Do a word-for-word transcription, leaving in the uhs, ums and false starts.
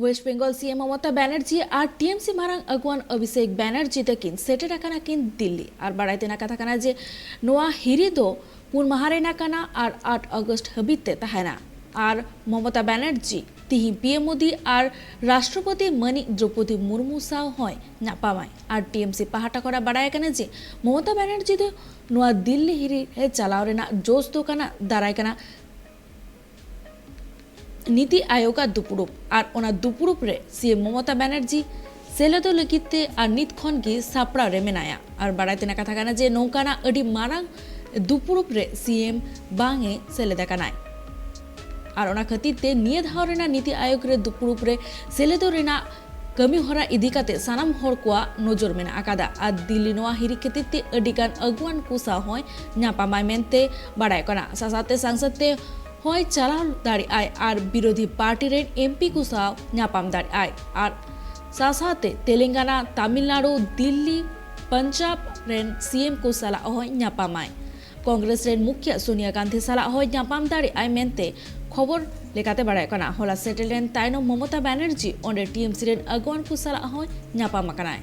West Bengal ᱥᱤ ᱮᱢ ᱢᱚᱢᱚᱛᱟ ᱵᱟᱱᱟᱨᱡᱤ ᱟᱨ T M ᱥᱤ ᱢᱟᱨᱟᱝ ᱟᱹᱜᱩᱣᱟᱹᱱ ᱚᱵᱷᱤᱥᱮᱠ ᱵᱟᱱᱟᱨᱡᱤ ᱛᱟᱹᱠᱤᱱ ᱥᱮᱴᱮᱨ ᱟᱠᱟᱱᱟ ᱠᱤᱱ ᱫᱤᱞᱞᱤ᱾ ᱟᱨ ᱵᱟᱲᱟᱭ ᱛᱮᱱᱟᱜ ᱠᱟᱛᱷᱟ ᱠᱟᱱᱟ ᱡᱮ ᱱᱚᱣᱟ ᱦᱤᱨᱤ ᱫᱚ ᱯᱩᱱ ᱢᱟᱦᱟ ᱨᱮᱱᱟᱜ ᱠᱟᱱᱟ ᱟᱨ ᱟᱴ ᱟᱜᱚᱥᱴ ᱦᱟᱹᱵᱤᱡ ᱛᱮ ᱛᱟᱦᱮᱱᱟ᱾ ᱟᱨ ᱢᱚᱢᱚᱛᱟ ᱵᱟᱱᱟᱨᱡᱤ ᱛᱤᱦᱤᱧ ᱯᱤ ᱮᱢ ᱢᱳᱫᱤ ᱟᱨ ᱨᱟᱥᱴᱨᱚᱯᱚᱛᱤ ᱢᱟᱹᱱᱤᱡ ᱫᱨᱚᱯᱚᱫᱤ ᱢᱩᱨᱢᱩ ᱥᱟᱶ ᱦᱚᱸᱭ ᱧᱟᱯᱟᱢᱟᱭ᱾ ᱟᱨ ᱴᱤ ᱮᱢ ᱥᱤ ᱯᱟᱦᱴᱟ ᱠᱷᱚᱱᱟᱜ ᱵᱟᱲᱟᱭ ᱠᱟᱱᱟ ᱡᱮ ᱢᱚᱢᱚᱛᱟ ᱵᱟᱱᱟᱨᱡᱤ ᱫᱚ ᱱᱚᱣᱟ ᱫᱤᱞᱞᱤ ᱦᱤᱨᱤ ᱨᱮ ᱪᱟᱞᱟᱣ ᱨᱮᱱᱟᱜ ᱡᱚᱥ ᱫᱚ ᱠᱟᱱᱟ ᱫᱟᱨᱟᱭ ᱠᱟᱱᱟ ᱱᱤᱛᱤ ᱟᱭᱳᱜᱽ ᱟᱜ ᱫᱩᱯᱲᱩᱵ᱾ ᱟᱨ ᱚᱱᱟ ᱫᱩᱯᱲᱩᱵ ᱨᱮ ᱥᱤ ᱮᱢ ᱢᱚᱢᱚᱛᱟ ᱵᱟᱱᱟᱨᱡᱤ ᱥᱮᱞᱮᱫᱚᱜ ᱞᱟᱹᱜᱤᱫ ᱛᱮ ᱟᱨ ᱱᱤᱛ ᱠᱷᱚᱱ ᱜᱮ ᱥᱟᱯᱲᱟᱣ ᱨᱮ ᱢᱮᱱᱟᱭᱟ᱾ ᱟᱨ ᱵᱟᱲᱟᱭ ᱛᱮᱱᱟᱜ ᱠᱟᱛᱷᱟ ᱠᱟᱱᱟ ᱡᱮ ᱱᱚᱝᱠᱟᱱᱟᱜ ᱟᱹᱰᱤ ᱢᱟᱨᱟᱝ ᱫᱩᱯᱲᱩᱵ ᱨᱮ ᱥᱤ ᱮᱢ ᱵᱟᱝ ᱮ ᱥᱮᱞᱮᱫ ᱟᱠᱟᱱᱟᱭ᱾ ᱟᱨ ᱚᱱᱟ ᱠᱷᱟᱹᱛᱤᱨ ᱛᱮ ᱱᱤᱭᱟᱹ ᱫᱷᱟᱣ ᱨᱮᱱᱟᱜ ᱱᱤᱛᱤ ᱟᱭᱳᱜᱽ ᱨᱮ ᱫᱩᱯᱲᱩᱵ ᱨᱮ ᱥᱮᱞᱮᱫᱚᱜ ᱨᱮᱱᱟᱜ ᱠᱟᱹᱢᱤ ᱦᱚᱨᱟ ᱤᱫᱤ ᱠᱟᱛᱮ ᱥᱟᱱᱟᱢ ᱦᱚᱲ ᱠᱚᱣᱟᱜ ᱱᱚᱡᱚᱨ ᱢᱮᱱᱟᱜ ᱟᱠᱟᱫᱟ᱾ ᱟᱨ ᱫᱤᱞᱞᱤ ᱱᱚᱣᱟ ᱦᱤᱨᱤ ᱠᱷᱟᱹᱛᱤᱨ ᱛᱮ ᱟᱹᱰᱤ ᱜᱟᱱ ᱟᱹᱜᱩᱣᱟᱱ ᱠᱚ ᱥᱟᱶ ᱦᱚᱸᱭ ᱧᱟᱯᱟᱢᱟᱭ ᱢᱮᱱᱛᱮ ᱵᱟᱲᱟᱭᱚᱜ ᱠᱟᱱᱟ᱾ ᱥᱟᱥᱟᱛᱮ ᱥᱟᱝᱥᱚᱫ ᱛᱮ ᱦᱚᱸᱭ ᱪᱟᱞᱟᱣ ᱫᱟᱲᱮᱭᱟᱜᱼᱟᱭ ᱟᱨ ᱵᱤᱨᱳᱫᱷᱤ ᱯᱟᱨᱴᱤ ᱨᱮᱱ ᱮᱢ ᱯᱤ ᱠᱚ ᱥᱟᱶ ᱧᱟᱯᱟᱢ ᱫᱟᱲᱮᱭᱟᱜᱼᱟᱭ᱾ ᱟᱨ ᱥᱟᱥᱟᱛᱮ ᱛᱮᱞᱮᱝᱜᱟᱱᱟ, ᱛᱟᱢᱤᱞᱱᱟᱲᱩ, ᱫᱤᱞᱞᱤ, ᱯᱚᱧᱡᱟᱵᱽ ᱨᱮᱱ ᱥᱤ ᱮᱢ ᱠᱚ ᱥᱟᱞᱟᱜ ᱦᱚᱸᱭ ᱧᱟᱯᱟᱢᱟᱭ᱾ ᱠᱚᱝᱜᱨᱮᱥ ᱨᱮᱱ ᱢᱩᱠᱷᱤᱭᱟᱹ ᱥᱳᱱᱤᱭᱟ ᱜᱟᱱᱫᱷᱤ ᱥᱟᱞᱟᱜ ᱦᱚᱸᱭ ᱧᱟᱯᱟᱢ ᱫᱟᱲᱮᱭᱟᱜᱼᱟᱭ ᱢᱮᱱᱛᱮ ᱠᱷᱚᱵᱚᱨ ᱞᱮᱠᱟᱛᱮ ᱵᱟᱲᱟᱭᱚᱜ ᱠᱟᱱᱟ᱾ ᱦᱚᱞᱟ ᱥᱮᱴᱮᱨ ᱞᱮᱱ ᱛᱟᱭᱱᱚᱢ ᱢᱚᱢᱚᱛᱟ ᱵᱟᱱᱟᱨᱡᱤ ᱚᱸᱰᱮ ᱴᱤ ᱮᱢ ᱥᱤ ᱨᱮᱱ ᱟᱹᱜᱩᱣᱟᱱ ᱠᱚ ᱥᱟᱞᱟᱜ ᱦᱚᱸᱭ ᱧᱟᱯᱟᱢ ᱟᱠᱟᱱᱟᱭ᱾